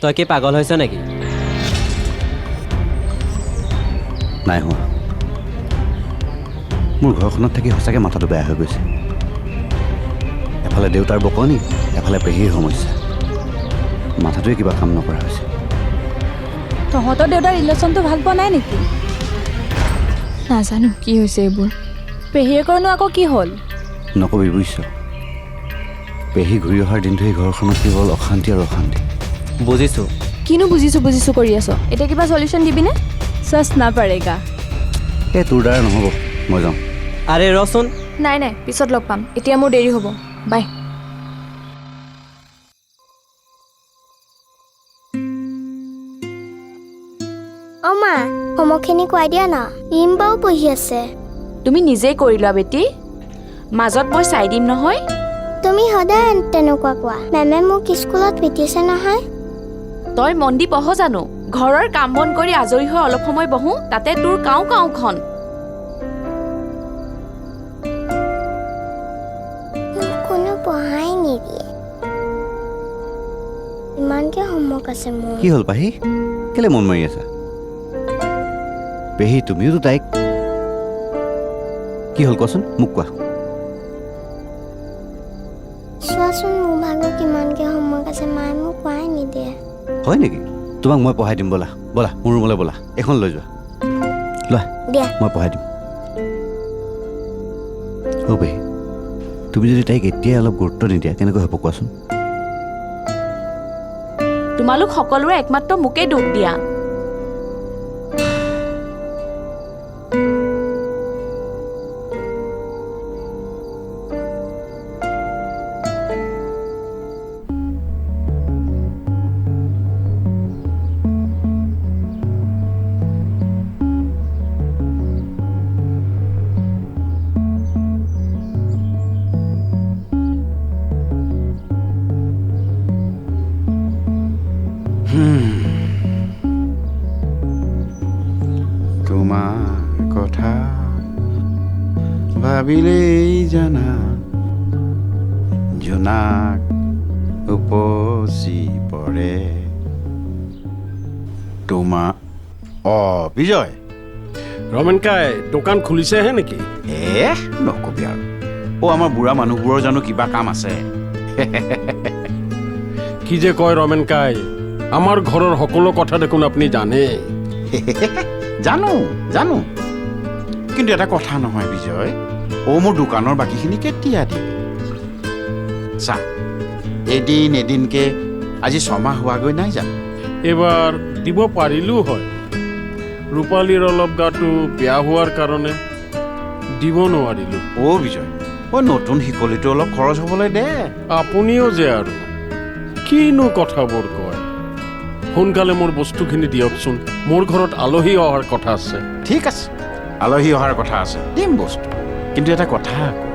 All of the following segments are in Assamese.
তই কি পাগল হৈছ নেকি? নাই হোৱা। মোৰ ঘৰখনত থাকি সঁচাকৈ মাথাটো বেয়া হৈ গৈছে। এফালে দেউতাৰ বকনি, এফালে পেহীৰ সমস্যা, মাথাটোৱে কিবা কাম নকৰা হৈছে। তহঁতৰ দেউতাৰ ৰিলেশ্যনটো ভাল পোৱা নাই নেকি? নাজানো কি হৈছে এইবোৰ। পেহীয়েকৰনো আকৌ কি হ'ল? নকবি বুজিছ, পেহী ঘূৰি অহাৰ দিনটো এই ঘৰখনত কেৱল অশান্তি আৰু অশান্তি। বুজিছোঁ। কিনো বুজিছোঁ বুজিছোঁ কৰি আছ? এতিয়া কিবা চলিউশ্যন দিবিনে? সচনা পৰেগা। এই তোৰ দ্বাৰা নহ'ব, মই যাওঁ। আৰে ৰচোন। নাই নাই, পিছত লগ পাম, এতিয়া মোৰ দেৰি হ'ব, বাই। অ' মা, হোমৱৰ্কখিনি কৰাই দিয়া না, ৰিম বাও পঢ়ি আছে। তুমি নিজেই কৰি লোৱা বেটি, মাজত মই চাই দিম নহয়। তুমি সদায় তেনেকুৱা কোৱা। মেমে মোক স্কুলত পিটিছে নহয়। তই মন দি পঢ় জানো? ঘৰৰ কাম বন কৰি আজৰি হৈ অলপ সময় বহোঁ, তাতে তোৰ কাওঁ কাওঁখন। মোক কোনো পঢ়াই নিদিয়ে, ইমানকে হোমৱৰ্ক আছে মোৰ। কি হ'ল পাহি, কেলে মন মাৰি আছা? পেহী তুমিওতো তাইক, কি হ'ল কোৱাচোন, মোক কোৱা। চোৱাচোন মোৰ ভাগৰ কিমানকে হোমৱৰ্ক আছে, মায়ে মোক কোৱাই নিদিয়ে। হয় নেকি? তোমাক মই পঢ়াই দিম, ব'লা ব'লা মোৰ ৰুমলৈ ব'লা, এইখন লৈ যোৱা, লোৱা। দিয়া। মই পঢ়াই দিম। অ' পেহী, তুমি যদি তাইক এতিয়াই অলপ গুৰুত্ব নিদিয়া কেনেকৈ হ'ব কোৱাচোন? তোমালোক সকলোৰে একমাত্ৰ মোকেই দোষ দিয়া। তোমাৰ কথা ভাবিলেই জানা জোনাক উপচি পৰে। তোমাৰ বিজয়। ৰমেন কাই দোকান খুলিছেহে নেকি? এ নকবি আৰু, আমাৰ বুঢ়া মানুহবোৰৰ জানো কিবা কাম আছে? কি যে কয় ৰমেন কাই, আমাৰ ঘৰৰ সকলো কথা দেখোন আপুনি জানে। জানো জানো, কিন্তু এটা কথা নহয় বিজয়, মোৰ দোকানৰ বাকীখিনি কেতিয়া দিবি? চা, এদিন এদিনকে আজি ছমাহ হোৱাগৈ নাই জানো? এইবাৰ দিব পাৰিলো হয়, ৰূপালীৰ অলপ গাটো বেয়া হোৱাৰ কাৰণে দিব নোৱাৰিলো। অ' বিজয়, নতুন শিকলিটো অলপ খৰচ হ'বলৈ দে। আপুনিও যে আৰু কিনো কথাবোৰ কয়। সোনকালে মোৰ বস্তুখিনি দিয়কচোন, মোৰ ঘৰত আলহী অহাৰ কথা আছে। ঠিক আছে, আলহী অহাৰ কথা আছে, দিম বস্তু। কিন্তু এটা কথা আকৌ,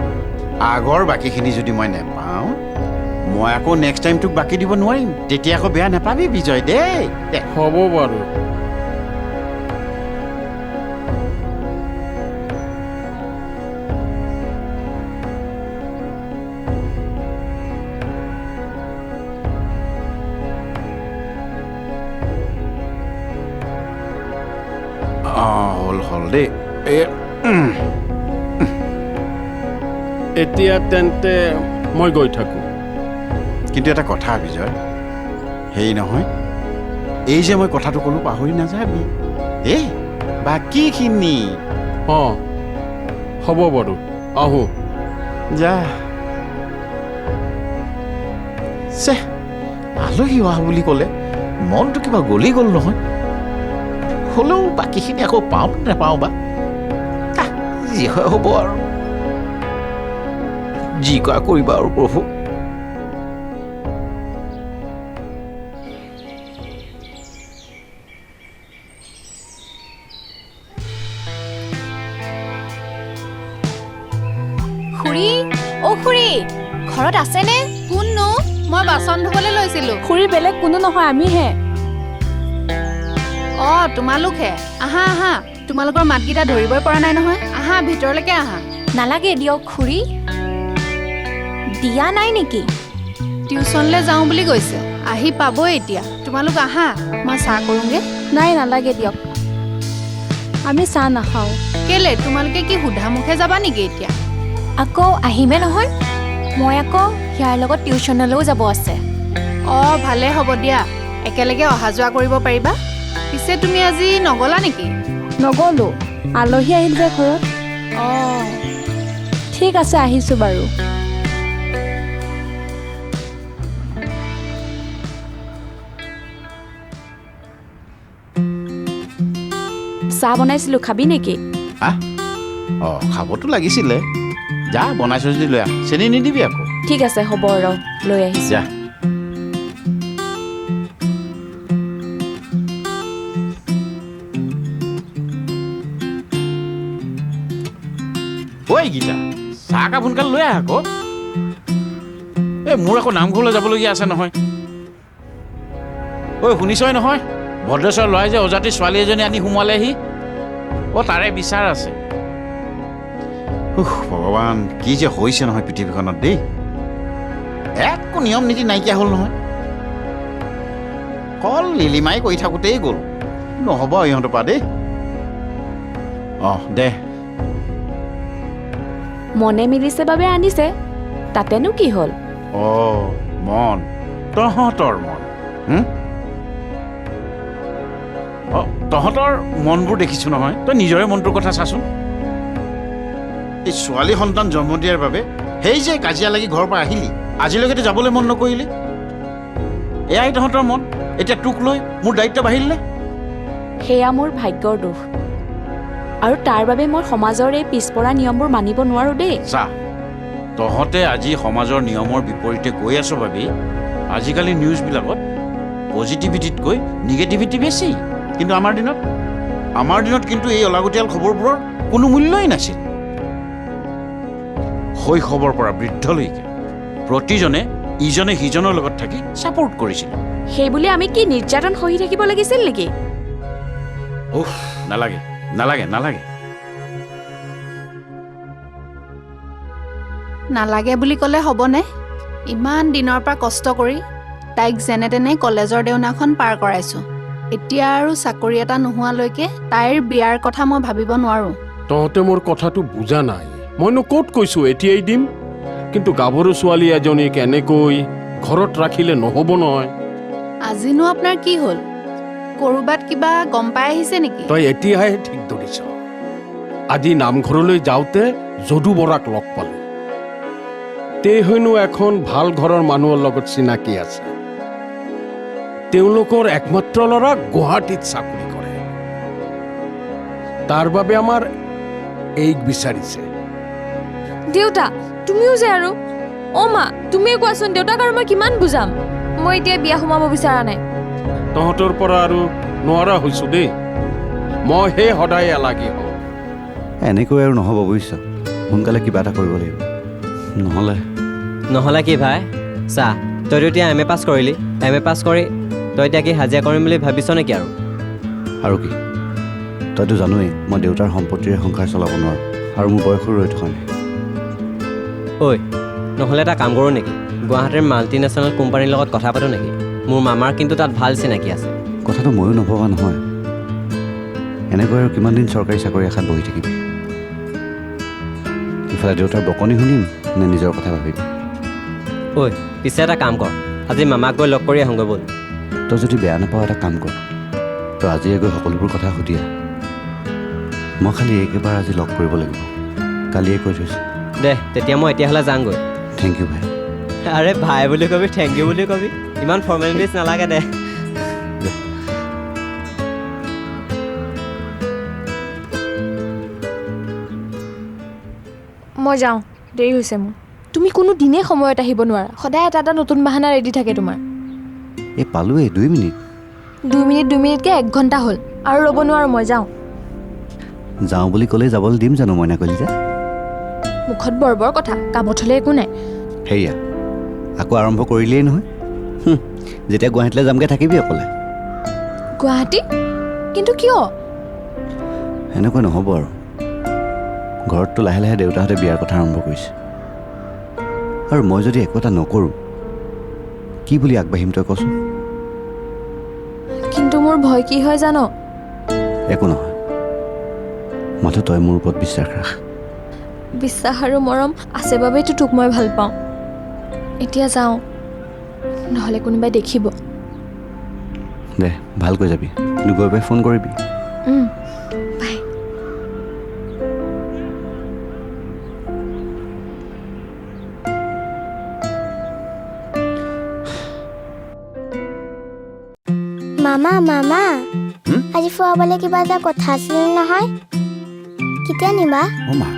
আগৰ বাকীখিনি যদি মই নেপাওঁ, মই আকৌ নেক্সট টাইম তোক বাকী দিব নোৱাৰিম, তেতিয়া আকৌ বেয়া নাপাবি বিজয় দেই। হ'ব বাৰু। হ'ল হ'ল দেই। এতিয়া তেন্তে মই গৈ থাকোঁ। কিন্তু এটা কথা বিজয়, হেৰি নহয়, এই যে মই কথাটো ক'লো পাহৰি নাযাবি এই বাকীখিনি। অঁ হ'ব বাৰু, আহোঁ। যা। চে, আলহী অহা বুলি ক'লে মনটো কিবা গলি গ'ল নহয়। হ'লেও বাকীখিনি আকৌ পাওঁ নাপাওঁ বা, যি হয় হ'ব আৰু, যি কৰা কৰিবা আৰু প্ৰভু। খুৰী, অ খুৰী, ঘৰত আছেনে? কোননো? মই বাচন ধুবলৈ লৈছিলো। খুৰী বেলেগ কোনো নহয়, আমিহে। অ তোমালোকহে, আহা আহা, তোমালোকৰ মাতকেইটা ধৰিবই পৰা নাই নহয়। আহা ভিতৰলৈকে আহা। নালাগে দিয়ক খুৰী। দিয়া নাই নেকি? টিউচনলৈ যাওঁ বুলি কৈছে, আহি পাবই এতিয়া। তোমালোক আহা, মই চাহ কৰোঁগৈ। নাই, নালাগে দিয়ক, আমি চাহ নাখাওঁ। কেলে, তোমালোকে কি সোধা মুখে যাবা নেকি এতিয়া? আকৌ আহিমে নহয়, মই আকৌ ইয়াৰ লগত টিউচনলৈও যাব আছে। অঁ, ভালেই হ'ব দিয়া, একেলগে অহা যোৱা কৰিব পাৰিবা। পিছে তুমি আজি নগ'লা নেকি? নগ'লো, আলহী আহিল যে ঘৰত। অঁ, ঠিক আছে, আহিছোঁ বাৰু। চাহ বনাইছিলোঁ, খাবি নেকি? আহ, অঁ, খাবতো লাগিছিলে। যা, বনাইছ যদি লৈ আহ, চেনি নিদিবি আকৌ। ঠিক আছে হ'ব, ৰ লৈ আহিছোঁ। যা। ঐ গীতা, চাহকাপ সোনকালে লৈ আহ আকৌ। এই মোৰ আকৌ নামঘৰলৈ যাবলগীয়া আছে নহয়। ঐ শুনিছই নহয়, ভদ্ৰেশ্বৰ ল'ৰাই যে অজাতিৰ ছোৱালী এজনী আনি সোমোৱালেহি। অ' তাৰে বিচাৰ আছে। উফ ভগৱান, কি যে হৈছে নহয় পৃথিৱীখনত দেই, একো নিয়ম নীতি নাইকিয়া হ'ল নহয়। কল লিলিমাই কৰি থাকোঁতেই গ'ল, নহ'ব ইহঁতৰ পৰা দেই। অঁ দে। মনে মিলিছে বাবে আনিছে, তাতেনো কি হ'ল? অঁ মন, তহঁতৰ মন। অঁ, তহঁতৰ মনবোৰ দেখিছোঁ নহয়, তই নিজৰে মনটোৰ কথা চাচোন। এই ছোৱালী সন্তান জন্ম দিয়াৰ বাবে সেই যে কাজিয়া লাগি ঘৰৰ পৰা আহিলি, আজিলৈকেতো যাবলৈ মন নকৰিলি। এয়াই তহঁতৰ মন। এতিয়া তোক লৈ মোৰ দায়িত্ব বাঢ়িলনে? সেয়া মোৰ ভাগ্যৰ দোষ, আৰু তাৰ বাবে মই সমাজৰ এই পিছপৰা নিয়মবোৰ মানিব নোৱাৰোঁ দেই। চা, তহঁতে আজি সমাজৰ নিয়মৰ বিপৰীতে গৈ আছ বাবেই আজিকালি নিউজবিলাকত পজিটিভিটিতকৈ নিগেটিভিটি বেছি। কিন্তু আমাৰ দিনত কিন্তু এই অলাগতিয়াল খবৰবোৰৰ কোনো মূল্যই নাছিল। শৈশৱৰ পৰা বৃদ্ধলৈকে প্ৰতিজনে ইজনে সিজনৰ লগত থাকি ছাপোৰ্ট কৰিছিল। সেইবুলি আমি কি নিৰ্যাতন সহি থাকিব লাগিছিল নেকি? উফ, নালাগে নালাগে নালাগে নালাগে বুলি ক'লে হ'বনে? ইমান দিনৰ পৰা কষ্ট কৰি তাইক যেনে তেনে কলেজৰ দেওনাখন পাৰ কৰাইছোঁ। এতিয়া আৰু চাকৰি এটা নোহোৱালৈকে তাইৰ বিয়াৰ কথা মই ভাবিব নোৱাৰোঁ। তহঁতে মোৰ কথাটো বুজা নাই। মইনো ক'ত কৈছোঁ এতিয়াই দিম, কিন্তু গাভৰু ছোৱালী এজনীক এনেকৈ ঘৰত ৰাখিলে নহ'ব নহয়। আজিনো আপোনাৰ কি হ'ল? ক'ৰবাত কিবা গম পাই আহিছে নেকি? তই এতিয়াহে ঠিক ধৰিছ। আজি নামঘৰলৈ যাওঁতে যদু বৰাক লগ পালোঁ। তে হেনো এখন ভাল ঘৰৰ মানুহৰ লগত চিনাকি আছে। তেওঁলোকৰ একমাত্ৰ ল'ৰা গুৱাহাটীত চাকৰি কৰে, তাৰ বাবে আমাৰ এইক বিচাৰিছে। দেউতা, তুমিও যে আৰু। অ' মা, তুমিয়ে কোৱাচোন দেউতাক আৰু মই কিমান বুজাম? মই এতিয়া বিয়া সোমাব বিচৰা নাই। তহঁতৰ পৰা আৰু নোৱাৰা হৈছোঁ দেই, মই সেই সদায় এলাগী হওঁ। এনেকৈ আৰু নহ'ব বুজিছ, সোনকালে কিবা এটা কৰিব লাগিব। নহ'লে নহ'লে কি ভাই? চা, তইতো এতিয়া এম এ পাছ কৰিলি। এম এ পাছ কৰি তই এতিয়া কি হাজিৰা কৰিম বুলি ভাবিছ নেকি? আৰু আৰু কি, তইতো জানোৱেই মই দেউতাৰ সম্পত্তিৰে সংসাৰ চলাব নোৱাৰোঁ, আৰু মোৰ বয়সো ৰৈ থকা নাই। ঐ, নহ'লে এটা কাম কৰোঁ নেকি? গুৱাহাটীৰ মাল্টিনেশ্যনেল কোম্পানীৰ লগত কথা পাতোঁ নেকি? মোৰ মামাৰ কিন্তু তাত ভাল চিনাকি আছে। কথাটো ময়ো নভবা নহয়। এনেকৈ আৰু কিমান দিন চৰকাৰী চাকৰি আশাত বহি থাকিবি? ইফালে দেউতাৰ বকনি শুনিম নে নিজৰ কথা ভাবিম? ঐ, পিছে এটা কাম কৰ, আজি মামাক গৈ লগ কৰি আহোঁগৈ ব'ল। তই যদি বেয়া নাপাৱ এটা কাম কৰ, তই আজিয়ে গৈ সকলোবোৰ কথা সুধি আহ। মই খালি এইকেইবাৰ আজি লগ কৰিব লাগিব, কালিয়ে কৈ থৈছোঁ। দে তেতিয়া মই এতিয়াহ'লে যাওঁগৈ। Thank U ভাই। আৰে ভাই বুলি কবি, thank U বুলি কবি, ইমান ফৰ্মেলিটিজ নালাগে দে। মই যাওঁ, দেৰি হৈছে মোৰ। তুমি কোনো দিনেই সময়ত আহিব নোৱাৰা, সদায় এটা এটা নতুন বাহানা ৰেডি থাকে তোমাৰ। এই পালোৱেই, 2 মিনিট। 2 মিনিট 2 মিনিটকৈ 1 ঘণ্টা হ'ল, আৰু ৰ'ব নোৱাৰোঁ, মই যাওঁ। যাওঁ বুলি ক'লেই যাবলৈ দিম জানো মইনা কলিতা? মুখত বৰ বৰ কথা, কামত হ'লে একো নাই। সেয়া আকৌ আৰম্ভ কৰিলেই নহয়। যেতিয়া গুৱাহাটীলৈ যামগৈ থাকিবি অকলে। গুৱাহাটী? কিন্তু কিয়? এনেকৈ নহ'ব আৰু। ঘৰততো লাহে লাহে দেউতাহঁতে বিয়াৰ কথা আৰম্ভ কৰিছে, আৰু মই যদি একো এটা নকৰোঁ কি বুলি আগবাঢ়িম তই কচোন? কিন্তু মোৰ ভয় কি হয় জান? একো নহয়, মাথো তই মোৰ ওপৰত বিশ্বাস ৰাখ। বিশ্বাস আৰু মৰম আছে বাবেইতো তোক মই ভাল পাওঁ। এতিয়া যাওঁ, নহ'লে কোনোবাই দেখিব। দে, ভালকৈ যাবি, কিন্তু গৈ পাই ফোন কৰিবি। বাই। মামা মামা, আজি ফুৰাবলৈ কিবা এটা কথা আছিল নহয়, কেতিয়া নিবা? অ' মা,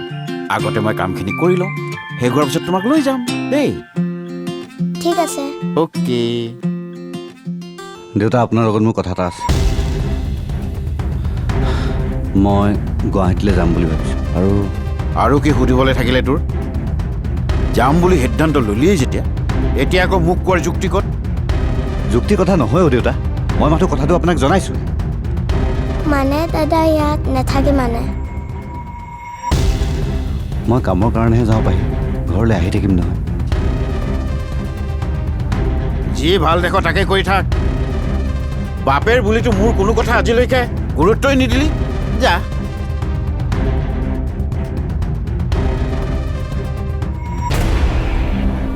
আগতে মই কামখিনি কৰি লওঁ, শেষ হোৱাৰ পিছত তোমাক লৈ যাম দেই। ঠিক আছে। অ'কে। দেউতা, আপোনাৰ লগত মোৰ কথা এটা আছে। মই গুৱাহাটীলৈ যাম বুলি ভাবিছোঁ। আৰু আৰু কি সুধিবলৈ থাকিলে তোৰ? যাম বুলি সিদ্ধান্ত ল'লিয়েই যেতিয়া, এতিয়া আকৌ মোক কোৱাৰ যুক্তি ক'ত? যুক্তিৰ কথা নহয় অ' দেউতা, মই মাথো কথাটো আপোনাক জনাইছোঁ। মানে দাদা ইয়াত নাথাকে মানে? মই কামৰ কাৰণেহে যাওঁ পাহি, ঘৰলৈ আহি থাকিম নহয়। যি ভাল দেখ তাকে কৰি থাক। বাপেৰ বুলিতো মোৰ কোনো কথা আজিলৈকে গুৰুত্বই নিদিলি। যা।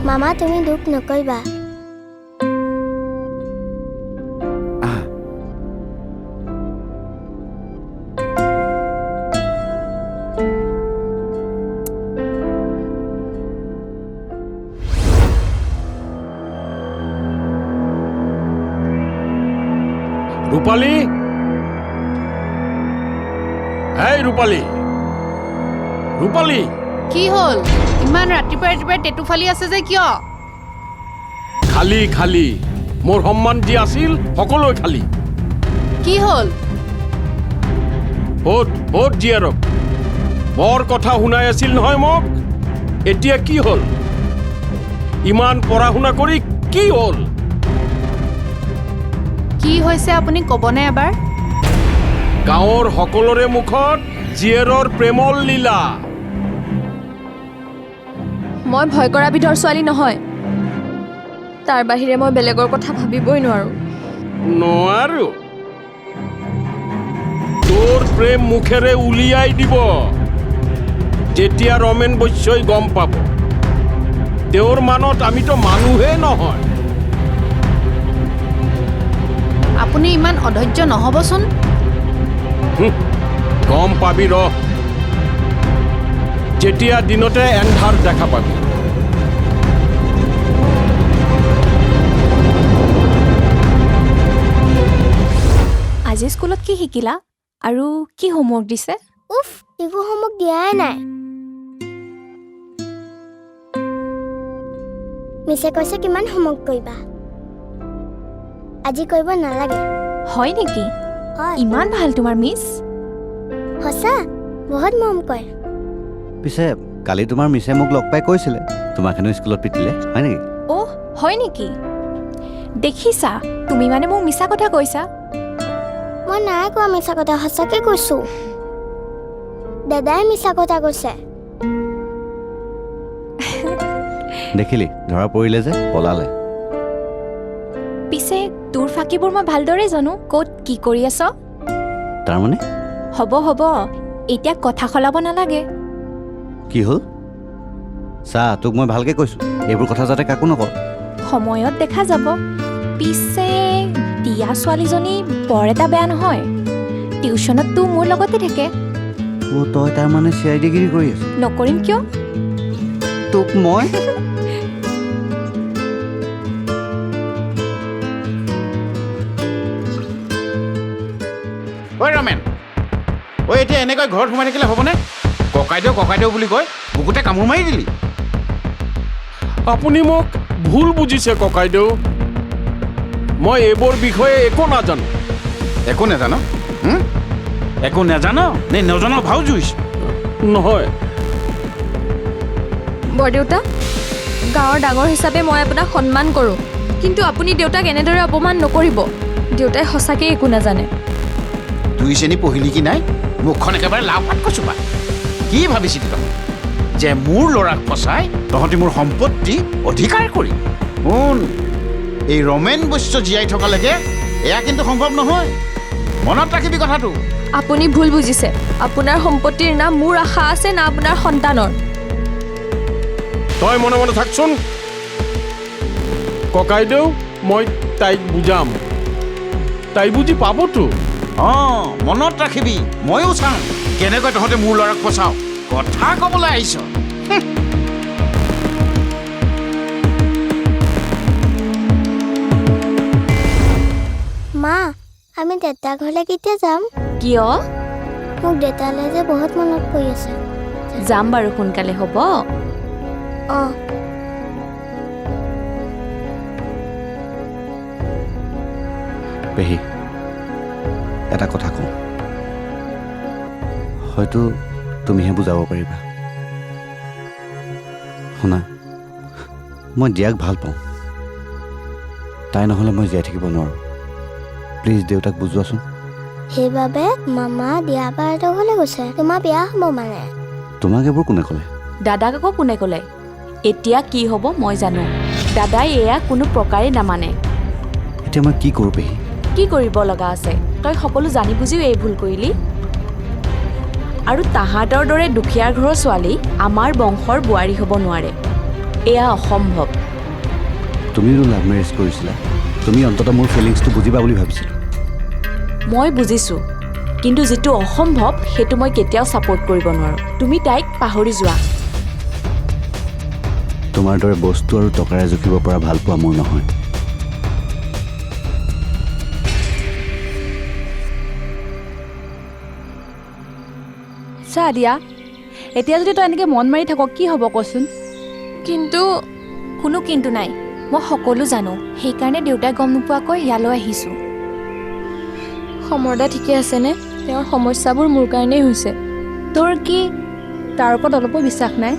মামা, তুমি দুখ নকৰিবা। ৰূপালী, এই ৰূপালী, ৰূপালী, কি হ'ল? ইমান ৰাতিপুৱাই ৰাতিপুৱাই টেটু ফালি আছে যে কিয়? খালি খালি মোৰ সন্মান যি আছিল সকলোৱে খালি। কি হ'ল? ক'ত ক'ত জীয়াৰক বৰ কথা শুনাই আছিল নহয় মোক, এতিয়া কি হ'ল? ইমান পঢ়া শুনা কৰি কি হ'ল? কি হৈছে আপুনি ক'বনে এবাৰ? গাঁৱৰ সকলোৰে মুখত জীয়েৰৰ প্ৰেমৰ লীলা। মই ভয় কৰা বিধৰ ছোৱালী নহয়, তাৰ বাহিৰে মই বেলেগৰ কথা ভাবিবই নোৱাৰো। নোৱাৰো? তোৰ প্ৰেম মুখেৰে উলিয়াই দিব যেতিয়া ৰমেন বৈশ্যই গম পাব। তেওঁৰ মানত আমিতো মানুহে নহয়। আপুনি ইমান অধৈৰ্য নহ'বচোন। গম পাবি ৰ, যেতিয়া দিনতে এন্ধাৰ দেখা পাবি। আজি স্কুলত কি শিকিলা আৰু কি হোমৱৰ্ক দিছে? উফ, একো হোমৱৰ্ক দিয়াই নাই। মিছে কৈছে কিমান হোমৱৰ্ক কৰিবা, আজি কৰিব নালাগে। হয় নেকি? ইমান ভাল তোমাৰ মিছ? সঁচা, বহুত মৰম কৰে। পিছে কালি তোমাৰ মিছে মোক লগ পাই কৈছিলে তোমাক হেনো স্কুলত পিটিলে, হয় নেকি? অ' হয় নেকি? দেখিছা, তুমি মানে মোক মিছা কথা কৈছা। মই নাই কোৱা মিছা কথা, সঁচাকে কৈছোঁ। দাদাই মিছা কথা কৈছে। দেখিলি, ধৰা পৰিলে যে পলালে। পিছে তোৰ ফাঁকিবোৰ মই ভালদৰে জানো, ক'ত কি কৰি আছ। তাৰমানে? হ'ব হ'ব, এতিয়া কথা সলাব নালাগে। কি হ'ল? চা, তোক মই ভালকে কৈছোঁ, এইবোৰ কথা যাতে কাকো নকওঁ। সময়ত দেখা যাব। পিছে দিয়া ছোৱালীজনী বৰ এটা বেয়া নহয়, টিউশ্যনততো মোৰ লগতে থাকে। অ' তই তাৰমানে চি I ডিগিৰি কৰি আছ? নকৰিম কিয়? তোক মই ঐ ৰমেন, ঐ এতিয়া এনেকৈ ঘৰত সোমাই থাকিলে হ'বনে? ককাইদেউ ককাইদেউ বুলি কৈ বুকুতে কামোৰ মাৰি দিলি। আপুনি মোক ভুল বুজিছে ককাইদেউ, মই এইবোৰ বিষয়ে একো নাজানো। একো নাজানো? একো নাজান নে নজনা ভাও জুইছ? নহয় বৰদেউতা, গাঁৱৰ ডাঙৰ হিচাপে মই আপোনাক সন্মান কৰোঁ, কিন্তু আপুনি দেউতাক এনেদৰে অপমান নকৰিব। দেউতাই সঁচাকৈ একো নাজানে। দুই শ্ৰেণী পঢ়িলি কি নাই, মুখখন একেবাৰে লাও পাত কচুপা। কি ভাবিছিলি তহঁতি যে মোৰ ল'ৰাক ফচাই তহঁতি মোৰ সম্পত্তি অধিকাৰ কৰি? শুন, এই ৰমেন বৈশ্য জীয়াই থকালৈকে এয়া কিন্তু সম্ভৱ নহয়। মনত ৰাখিবি কথাটো। আপুনি ভুল বুজিছে। আপোনাৰ সম্পত্তিৰ না মোৰ আশা আছে না আপোনাৰ সন্তানৰ। তই মনে মনে থাকচোন ককাইদেউ, মই তাইক বুজাম, তাই বুজি পাবতো। অঁ, মনত ৰাখিবি, ময়ো চাম কেনেকৈ তহঁতে মোৰ ল'ৰাক ফচাও। কথা ক'বলৈ আহিছ। মা, আমি দেউতা ঘৰলৈ কেতিয়া যাম? কিয়? মোক দেউতালৈ যে বহুত মনত পৰি আছে। যাম বাৰু সোনকালে, হ'ব? অঁ। পেহী, এটা কথা কওঁ, হয়তো তুমিহে বুজাব পাৰিবা। শুনা, মই দিয়াক ভাল পাওঁ, তাই নহ'লে মই জীয়াই থাকিব নোৱাৰোঁ। প্লিজ দেউতাক বুজোৱাচোন। সেইবাবে মামা দিয়া বাহঁতৰ ঘৰলৈ গৈছে, তোমাৰ বিয়া হ'ব মানে। তোমাক এইবোৰ কোনে ক'লে? দাদাক আকৌ কোনে ক'লে? এতিয়া কি হ'ব মই জানো, দাদাই এয়া কোনো প্ৰকাৰে নামানে। এতিয়া মই কি কৰোঁ পেহী? কি কৰিব লগা আছে? তই সকলো জানি বুজিও এই ভুল কৰিলি। আৰু তাহাঁতৰ দৰে দুখীয়াৰ ঘৰৰ ছোৱালী আমাৰ বংশৰ বোৱাৰী হ'ব নোৱাৰে, এয়া অসম্ভৱ। তুমিও লাভ মেৰেজ কৰিছিলা, তুমি অন্ততঃ মোৰ ফিলিংছটো বুজিবা বুলি ভাবিছিলোঁ। মই বুজিছোঁ, কিন্তু যিটো অসম্ভৱ সেইটো মই কেতিয়াও ছাপোৰ্ট কৰিব নোৱাৰোঁ। তুমি তাইক পাহৰি যোৱা। তোমাৰ দৰে বস্তু আৰু টকাৰে জুখিব পৰা ভালপোৱা মোৰ নহয়। চা দিয়া, এতিয়া যদি তই এনেকৈ মন মাৰি থাক কি হ'ব কচোন? কিন্তু কোনো কিন্তু নাই, মই সকলো জানো, সেইকাৰণে দেউতাই গম নোপোৱাকৈ ইয়ালৈ আহিছোঁ। সমৰদা ঠিকে আছেনে? তেওঁৰ সমস্যাবোৰ মোৰ কাৰণেই হৈছে। তোৰ কি তাৰ ওপৰত অলপো বিশ্বাস নাই?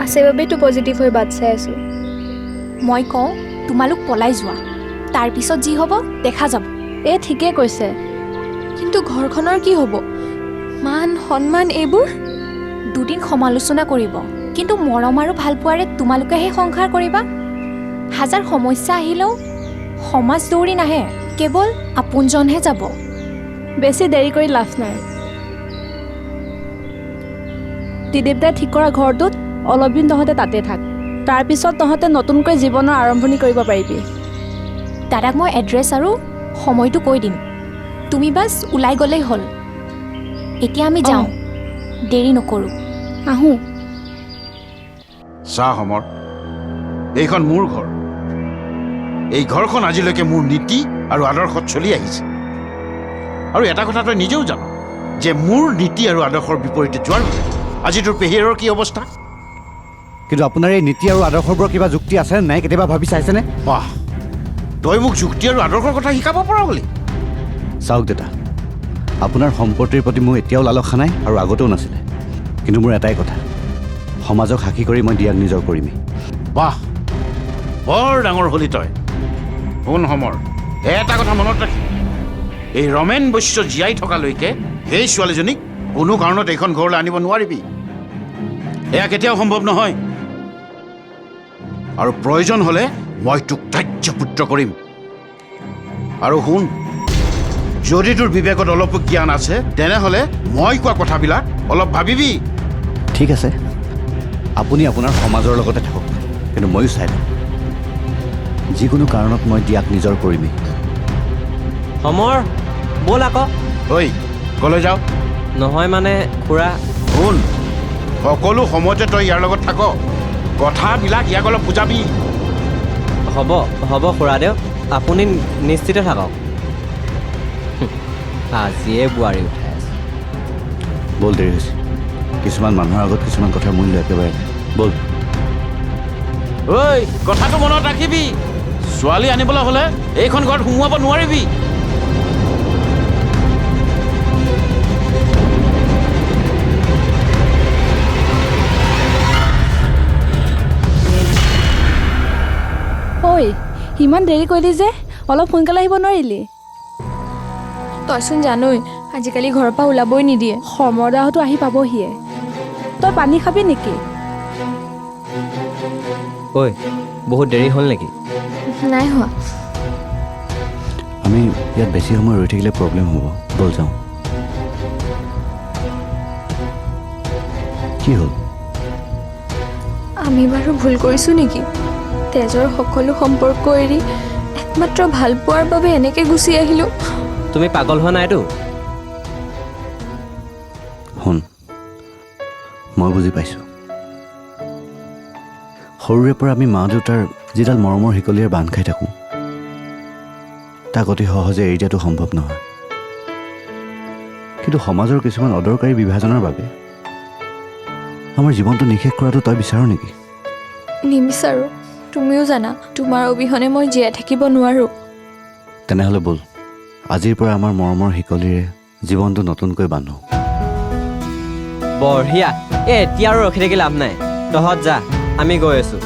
আছে বাবেইতো পজিটিভ হৈ বাট চাই আছোঁ। মই কওঁ তোমালোক পলাই যোৱা, তাৰপিছত যি হ'ব দেখা যাব। এই ঠিকেই কৈছে। কিন্তু ঘৰখনৰ কি হ'ব? মান সন্মান এইবোৰ? দুদিন সমালোচনা কৰিব, কিন্তু মৰম আৰু ভালপোৱাৰে তোমালোকেহে সংসাৰ কৰিবা। হাজাৰ সমস্যা আহিলেও সমাজ দৌৰি নাহে, কেৱল আপোনজনহে যাব। বেছি দেৰি কৰি লাভ নাই। ত্ৰিদীপ দাই ঠিক কৰা ঘৰটোত অলপ দিন তহঁতে তাতে থাক, তাৰপিছত তহঁতে নতুনকৈ জীৱনৰ আৰম্ভণি কৰিব পাৰিবি। দাদাক মই এড্ৰেছ আৰু সময়টো কৈ দিম, তুমি বাছ ওলাই গ'লেই হ'ল। এতিয়া আমি যাওঁ, দেৰি নকৰোঁ। আহোঁ। চা সমৰ, এইখন মোৰ ঘৰ। এই ঘৰখন আজিলৈকে মোৰ নীতি আৰু আদৰ্শত চলি আহিছে। আৰু এটা কথা তই নিজেও জান যে মোৰ নীতি আৰু আদৰ্শৰ বিপৰীতে যোৱাৰ বাবে আজি তোৰ পেহীয়েৰৰ কি অৱস্থা। কিন্তু আপোনাৰ এই নীতি আৰু আদৰ্শবোৰৰ কিবা যুক্তি আছে নাই কেতিয়াবা ভাবি চাইছেনে? বাহ, তই মোক যুক্তি আৰু আদৰ্শৰ কথা শিকাব পৰা বুলি? চাওক দেউতা, আপোনাৰ সম্পত্তিৰ প্ৰতি মোৰ এতিয়াও লালসা নাই আৰু আগতেও নাছিলে। কিন্তু মোৰ এটাই কথা, সমাজক সাক্ষী কৰি মই দিয়াক নিজৰ কৰিমেই। বাহ, বৰ ডাঙৰ হলি তই। শুন সমৰ, এটা কথা মনত ৰাখি, এই ৰমেন বৈশ্য জীয়াই থকালৈকে সেই ছোৱালীজনীক কোনো কাৰণত এইখন ঘৰলৈ আনিব নোৱাৰিবি। এয়া কেতিয়াও সম্ভৱ নহয়। আৰু প্ৰয়োজন হ'লে মই তোক ত্যায্য পুত্ৰ কৰিম। আৰু শুন, যদি তোৰ বিবেকত অলপো জ্ঞান আছে তেনেহ'লে মই কোৱা কথাবিলাক অলপ ভাবিবি। ঠিক আছে, আপুনি আপোনাৰ সমাজৰ লগতে থাকক, কিন্তু ময়ো চাই ল'ম। যিকোনো কাৰণত মই দিয়াক নিজৰ কৰিমেই। সমৰ, ব'ল আকৌ। ঐ, কলৈ যাওঁ? নহয় মানে খুৰা। শুন, সকলো সময়তে তই ইয়াৰ লগত থাক, কথাবিলাক ইয়াক অলপ বুজাবি। হ'ব হ'ব খুৰাদেউ, আপুনি নিশ্চিত থাকক। আজিয়ে বোৱাৰী উঠাই আছে। ব'ল, দেৰি হৈছে। কিছুমান মানুহৰ আগত কিছুমান কথাৰ মূল্য একেবাৰে নাই। ব'ল। ঐ, কথাটো মনত ৰাখিবি, ছোৱালী আনিবলৈ হ'লে এইখন ঘৰত সোমোৱাব নোৱাৰিবি। ঐ, ইমান দেৰি কৰিলি যে, অলপ সোনকালে আহিব নোৱাৰিলি? তইচোন জানই, আজিকালি ঘৰৰ পৰা ওলাবই নিদিয়ে। সমৰদাহতো আহি পাবহিয়ে। তই পানী খাবি নেকি? ঐ, বহুত দেৰি হ'ল নেকি? নাই হোৱা। আমি ইয়াত বেছি সময় ৰৈ থাকিলে প্ৰব্লেম হ'ব, ব'ল যাওঁ। কি হ'ল? আমি বাৰু ভুল কৰিছোঁ নেকি? তেজৰ সকলো সম্পৰ্ক এৰি একমাত্ৰ ভাল পোৱাৰ বাবে এনেকৈ গুচি আহিলোঁ। তুমি পাগল হোৱা নাইতো? শুন, মই বুজি পাইছোঁ। সৰুৰে পৰা আমি মা দেউতাৰ যিডাল মৰমৰ শিকলিৰে বান্ধ খাই থাকোঁ, তাক অতি সহজে এৰি দিয়াটো সম্ভৱ নহয়। কিন্তু সমাজৰ কিছুমান অদৰকাৰী বিভাজনৰ বাবে আমাৰ জীৱনটো নিঃশেষ কৰাটো তই বিচাৰ নেকি? নিবিচাৰোঁ। তুমিও জানা, তোমাৰ অবিহনে মই জীয়াই থাকিব নোৱাৰোঁ। তেনেহ'লে ব'ল, আজিৰ পৰা আমাৰ মৰমৰ শিকলিৰে জীৱনটো নতুনকৈ বান্ধো। বঢ়িয়া। এই এতিয়া আৰু ৰখি থাকি লাভ নাই, তহঁত যা, আমি গৈ আছোঁ।